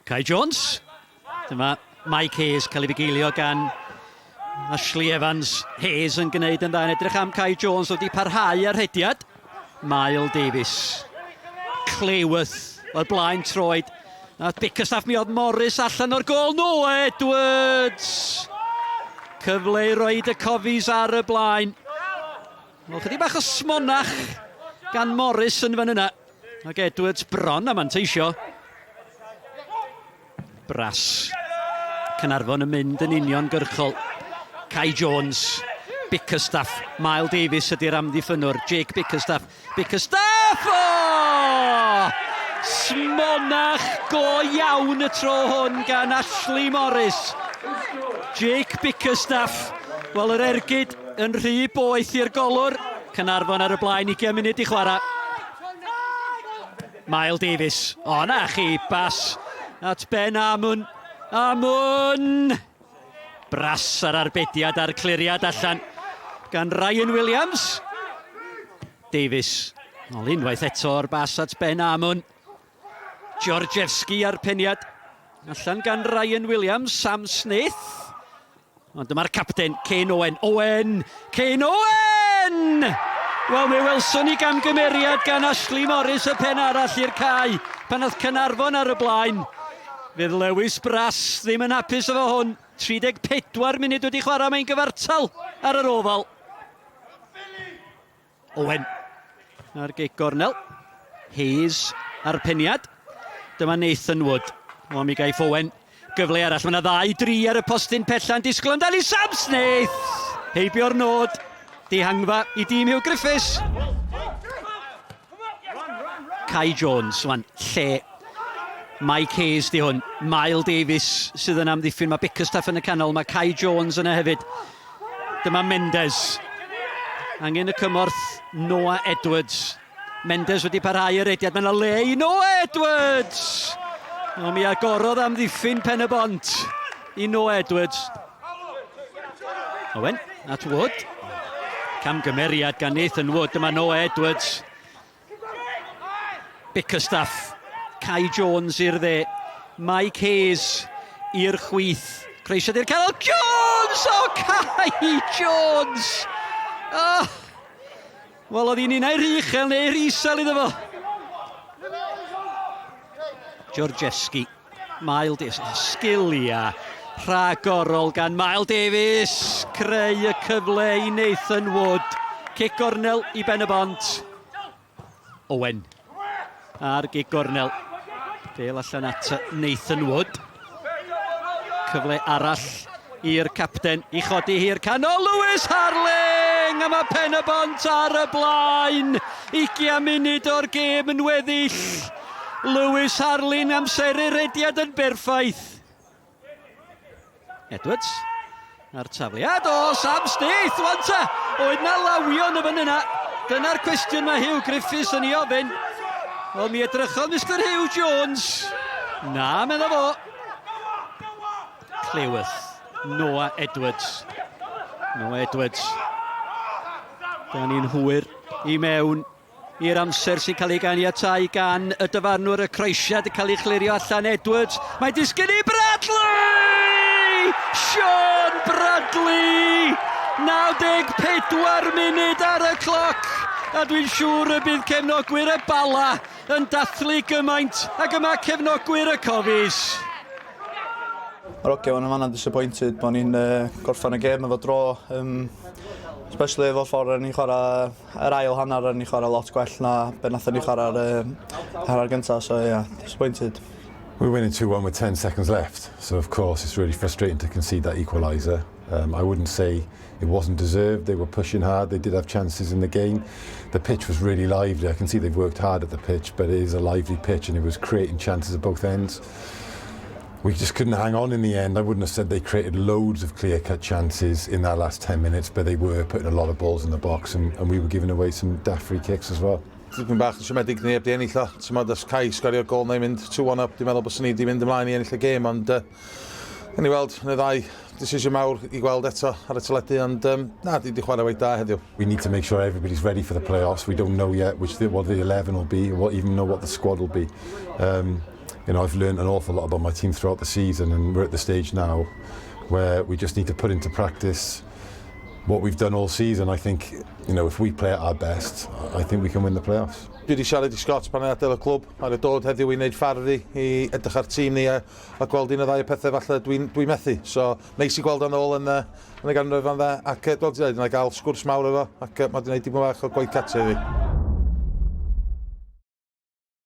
Kai Jones. Dyma Mike Hayes cael ei fugeilio gan Ashley Evans. Hayes yn gwneud yn dda yn edrych am Kai Jones wedi parhau ar rhediad. Mael Davies. Clayworth o'r blaen troed. A Bickerstaff mi oedd Morris allan o'r gol. Noah Edwards! Cyfle i roed y Cofis ar y blaen. Wel, chydig bach o smonach gan Morris yn fan yna. Ac Edwards bron a manteisio. Brass. Caernarfon yn mynd yn union gyrchol. Kai Jones. Bickerstaff. Mael Davies ydy'r amddiffynnwr. Jake Bickerstaff. Bickerstaff! O! Smonach go iawn y tro hwn gan Ashley Morris. Jake Bickerstaff. Wel, yr ergyd yn rhy boeth i'r golwr. Caernarfon ar y blaen, 20 munud i chwarae. Mael Davies. O, na chi, bas at Ben Amwn. Amwn! Bras ar arbediad a'r cliriad allan gan Ryan Williams. Davies. Ol unwaith eto o'r bas at Ben Amwn. Georgievski ar peniad. Allan gan Ryan Williams, Sam Smith. Ond dyma'r capten, Kane Owen. Owen! Kane Owen! Wel, mi welson ni gamgymeriad gan Ashley Morris y pen arall i'r cae pan oedd Caernarfon ar y blaen. Fydd Lewis Brass ddim yn hapus efo hwn. 34 munud wedi chwarae, mae'n gyfartal ar yr ofal. Owen ar gic gornel. Hayes ar peniad. Dyma Nathan Wood. O, mi gaiff Owen gyfle arall. Mae yna ddau dri ar y postyn pella'n disgwyl amdani Sam Snaith! Heibio'r nod. Dihangfa i dîm Hugh Griffiths. Kai Jones, wan, lle Mike Hayes di hwn. Mael Davies sydd yn amddiffyn. Mae Bickerstaff yn y canol. Mae Kai Jones yna hefyd. Dyma Mendes. Angen y cymorth Noah Edwards. Mendes wedi parhau yr rediad. Mae yna le i Noah Edwards! O, mi agorodd amddiffyn pen y bont i Noah Edwards. Owen at Wood. Camgymeriad gan Nathan Wood. Dyma Noah Edwards. Bickerstaff. Kai Jones i'r dde. Mike Hayes i'r chwith. Croesiad i'r canol. Jones! O, Kai Jones! Oh. Wel, oedd hi'n unau rhy uchel neu rhy isel iddo fo. Georgievski. Mael Davies. Oh, sgiliau rhagorol gan Mael Davies. Creu y cyfle i Nathan Wood. Cic gornel i Ben y Bont. Owen ar gig gornel. Bel allan at Nathan Wood. Cyfle arall i'r capten i chodi hi'r canol. Lewis Harling! A mae Pen y Bont ar y blaen. 20 munud o'r gêm yn weddill. Lewis Harling amseru'r rediad yn berffaith. Edwards. A'r tafliad o Sam Staith, wan ta! Oedd na lawion y fan yna? Dyna'r cwestiwn mae Hugh Griffiths yn ei ofyn. Wel, mi edrychodd Mr Hugh Jones. Na, medda fo. Cleworth. Noah Edwards. Noah Edwards. Da ni'n hwyr i mewn i'r amser sy'n cael ei ganiatáu gan y dyfarnwr, y croesiad yn cael ei chlirio allan. Edwards, mae'n disgyn i Bradley! Sean Bradley! 94 munud ar y cloc! A dwi'n siŵr y bydd cefnogwyr y Bala yn dathlu gymaint ag y mae cefnogwyr y Cofis. Mae'r ogia fan yma'n disappointed bod ni'n uh, gorffen y gêm efo dro. Um, especially efo ffordd ni'n chwarae yr ail hanner o'n ni chwarae lot gwell na be nathon ni chwarae ar y hanner gyntaf, so yeah, disappointed. We were winning 2-1 with 10 seconds left, so of course it's really frustrating to concede that equaliser. Um, I wouldn't say it wasn't deserved. They were pushing hard. They did have chances in the game. The pitch was really lively. I can see they've worked hard at the pitch, but it is a lively pitch and it was creating chances at both ends. We just couldn't hang on in the end. I wouldn't have said they created loads of clear-cut chances in that last 10 minutes, but they were putting a lot of balls in the box and, and we were giving away some daft free kicks as well. Dipyn bach yn siomedig ni heb di ennill o. Ti'n modd, os Kai sgorio gol neu mynd 2-1 up, dwi'n meddwl bod ni wedi mynd ymlaen i ennill y gêm, ond uh, ni weld, neu ddau decision mawr i gweld eto ar y teledu, ond um, na, di, di chwarae reit da heddiw. We need to make sure everybody's ready for the playoffs. We don't know yet which the, what the 11 will be, or even know what the squad will be. Um, I've learned an awful lot about my team throughout the season, and we're at the stage now where we just need to put into practice what we've done all season. I think if we play at our best, I think we can win the playoffs. Dwi wedi siarad i Scott pan yn adael y clwb. Mae dod heddiw i wneud ffardd i, i edrych ar tîm ni a, a gweld un o ddau pethau falle dwi'n dwi methu. So, neis i gweld o'n ôl yn, yn y ganrif fan dde. Ac fel ti'n dweud, yna gael sgwrs mawr efo ac mae wedi gwneud dim bach o gwaith cartre i fi.